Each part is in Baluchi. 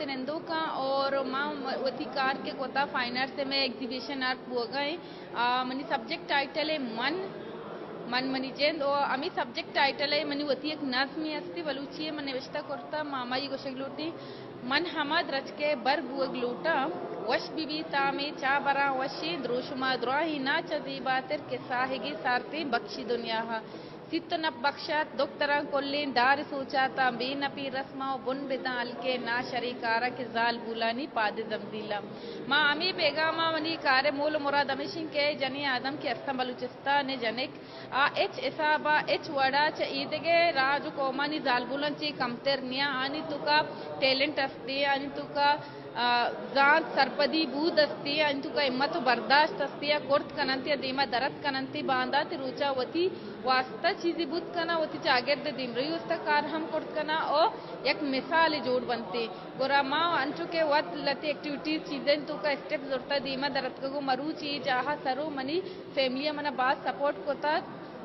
نندوکاں اور ما وتی کار کہ کتا فائن آرٹس ءَ مئے ایگزیبیشن آرٹ بوگا ایں۔ آ، منی سبجیکٹ ٹائٹل ہے من، من منی جند، اور ہمیں سبجیکٹ ٹائٹل ہے منی وتی ایک نظمی ہستی بلوچی ہے، من نوشتہ کرتا، ما ہمائی گوشگ لوٹی۔ من ہما درچکے بر بوگ لوٹاں، وش بی بی تامے چا براں وشیں، دروشما دراہیں نا چہ زیباتر کہ ساہگے سارتیں بخشی دنیا ءَ۔ سیت و نپ بخشات دکتراں کلیں دار سوچاتاں، بے نپی رسماں و بن بداں ہلکے، نا شریں کاراں کہ زالبولانی پاد زمزیلاں۔ ما ہمے پیغام ءَ منی کار ءِ مول و مراد ہمیش انت کہ جنیں آدم کہ استاں بلوچستان ءِ جنک آ ہچ حساب ءَ ہچ وڑ ءَ چہ ایدگہ راج و قومانی زالبولاں چے کمتر نیاں۔ آنی توکا ٹیلنٹ ہستے، آنی توکا آ، زانت سرپدی بود استی، آنی توکا ہمت و برداشت استی، آ کرت کننتی، آ دیما درت کننتی، باندات روچا وتی واسطہ چیزی بود کنا، وتی چاگرد دیمروی واسطہ کار ہم کرت کنا، او یک مثال جوڑ بنتی۔ گڑا ما انچو کہ وت لتی ایکٹیویٹیز چیزیں توکا اسٹیپ زرتا دیما درتکگو، مروچی جاہا سرو منی فیملی منا باز سپورٹ کتا۔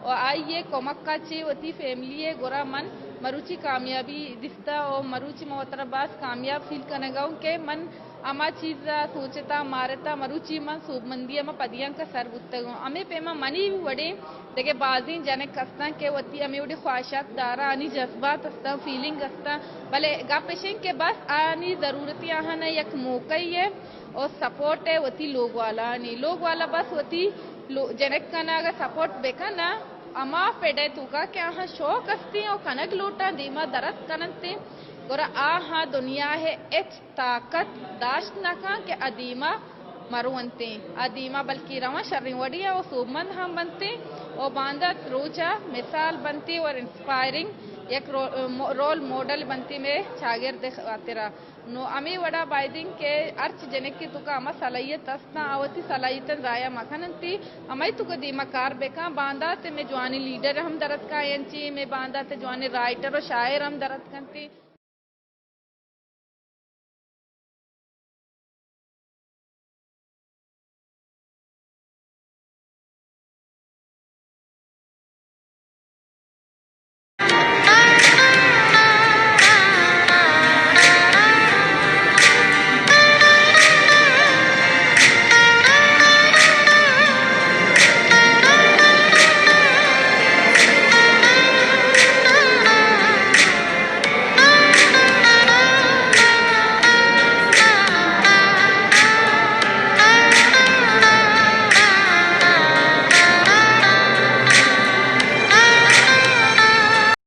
و آئی ءِ کمک ءَ چہ وتی فیملی ءِ گورا من مروچی کامیابی دیستہ و مروچی من وترا باز کامیاب فیل کنگا اوں کہ من ہما چیز ءَ سوچتا مارتا، مروچی من سوبمندی ءَ من پدیانکا سر بوتگ اوں۔ ہمے پیما منی وڑیں دگہ بازیں جنک ہستاں کہ وتی ہمے وڑیں خواہشات دارا، آنی جذبات ہستاں، فیلنگ ہستاں، بلے گپ اش انت کہ بس آنی ضرورت آہاں یک موقعے ءِ اور سپورٹ ءِ وتی لوگ والانی۔ لوگ والا بس وتی لو-، جنکاں اگاں سپورٹ بہ کن ءَ، ہما فیلڈ ءِ توکا کہ آہاں شوق استیں و کنگ لوٹاں، دیما درت کننتیں، گڑا آہاں دنیا ءِ ہچ طاقت داشت نہ کن کہ آ دیما مرونتیں۔ آ دیما بلکہ رواں شریں وڑی ءَ و سوبمند ہم بنتیں و باندات روچا مثال بنتیں و انسپائرنگ یک رو-، مو-، رول ماڈل بنتیں مئے چاگرد ءِ خاطرا۔ نو ہمے وڑا بایدیں کہ ہرچ جنکے توکا ہما صلاحیت استاں، آ وتی صلاحیتاں ضائع مہ کننتی، ہمائی توکا دیما کار بکاں۔ باندات مئے جوانیں لیڈر ہم درتکاں، انچی مئے باندات جوانیں رائٹر و شاعر ہم درتکنتی۔